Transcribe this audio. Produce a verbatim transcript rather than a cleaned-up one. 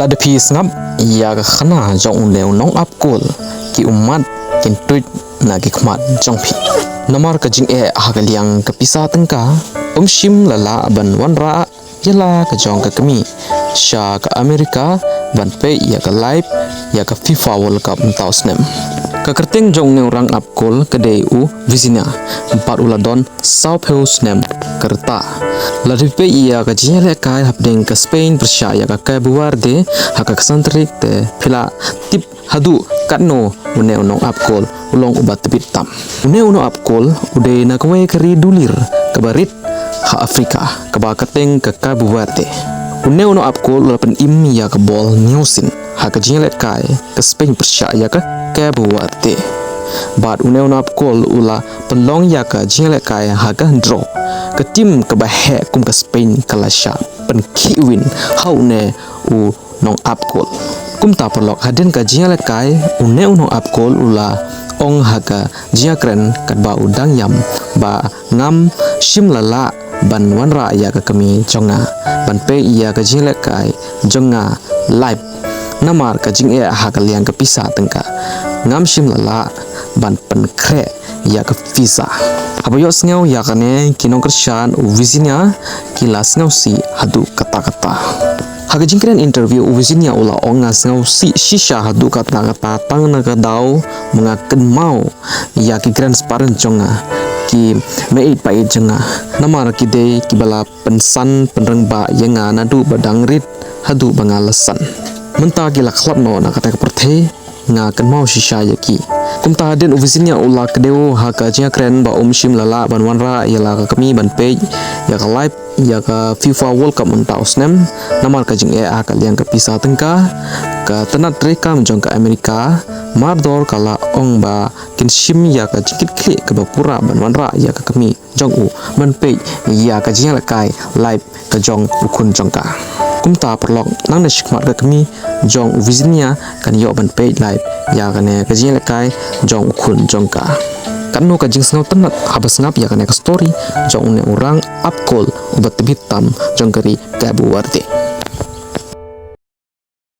Lada phi sngap ïa ka khana jong une u nongap kol, ki ummat kin tuid na ki khmat jong phi. Namar ka jingeh ha ka liang ka pisa tyngka, um shym la lah ban wanrah ïa la ka jong ka kmie sha ka America ban peit ïa ka live ïa ka FIFA World Cup mynta u snem. Ka kyrteng jong une u nongap kol ka dei u Vizinha, bad u la don sawphew snem ka rta. Lada phi peit ïa ka jingïalehkai hapdeng ka Spain pyrshah ïa ka Cabo Verde ha ka khatsan tarik te phi la tip haduh katno une u nongap kol u long uba tbit tam. Une u nongap kol u dei na kawei ka ri dulir kaba rit ha Africa, kaba kyrteng ka Cabo Verde. Une u nongap kol u la pynim ïa ka bol hynñiew sien ha ka jingïalehkai ka Spain pyrshah ïa ka Cabo Verde. Bad une u nongap kol u la pynlong ïa ka jingïalehkai ha ka draw. Ka tim kaba heh kum ka Spain ka la shah pynkhih win ha une u nongap kol. Kumta paralok, hadien ka jingïalehkai, une u nongap kol u la ong ha ka jingïakren katba u dang ïam ba ngam shym la lah ban wanrah ïa ka kmie jong nga ban peit ïa ka jingïalehkai jong nga live. Namar ka jingeh ha ka liang ka pisa tyngka, ngam shym la lah ban pynkhreh ïa ka visa. Haba ïohsngew ïa kane, ki nongkyrshan u Vizinha ki la sngewsih haduh katta katta. Ha ka jingkren interview, u Vizinha u la ong, nga sngewsih shisha haduh katta katta, tang na ka daw ba nga kynmaw ïa ki grandparents jong nga, ki meieit paeit jong nga, namar ki dei kiba la pynsan pynrangbah ïa nga naduh ba dang rit haduh ba nga la san. Mynta ki la khlad noh na kata ka pyrthei, nga kynmaw shisha ïa ki. Kumta hadien u Vizinha u la kdew ha ka jingïakren ba um shym la lah ban wanrah ïa la ka kmie ban peit ïa ka live ïa ka FIFA World Cup mynta u snem, namar ka jingeh ha ka liang ka pisa tyngka, ka tnat treikam jong ka America mardor ka la ong ba kin shim ïa ka jingkitkhlieh kaba pura ban wanrah ïa ka kmie jong u ban peit ïa ka jingïalehkai live ka jong u khun jong ka. Kumta paralok, nangne shakhmat ka kmie jong u Vizinha kan ïoh ban peit live ïa kane ka jingïalehkai jong u khun jong ka. Katno ka jingsngewtynnat haba sngap ïa kane ka story jong une u nongap kol uba tbit tam jong ka ri Cabo Verde.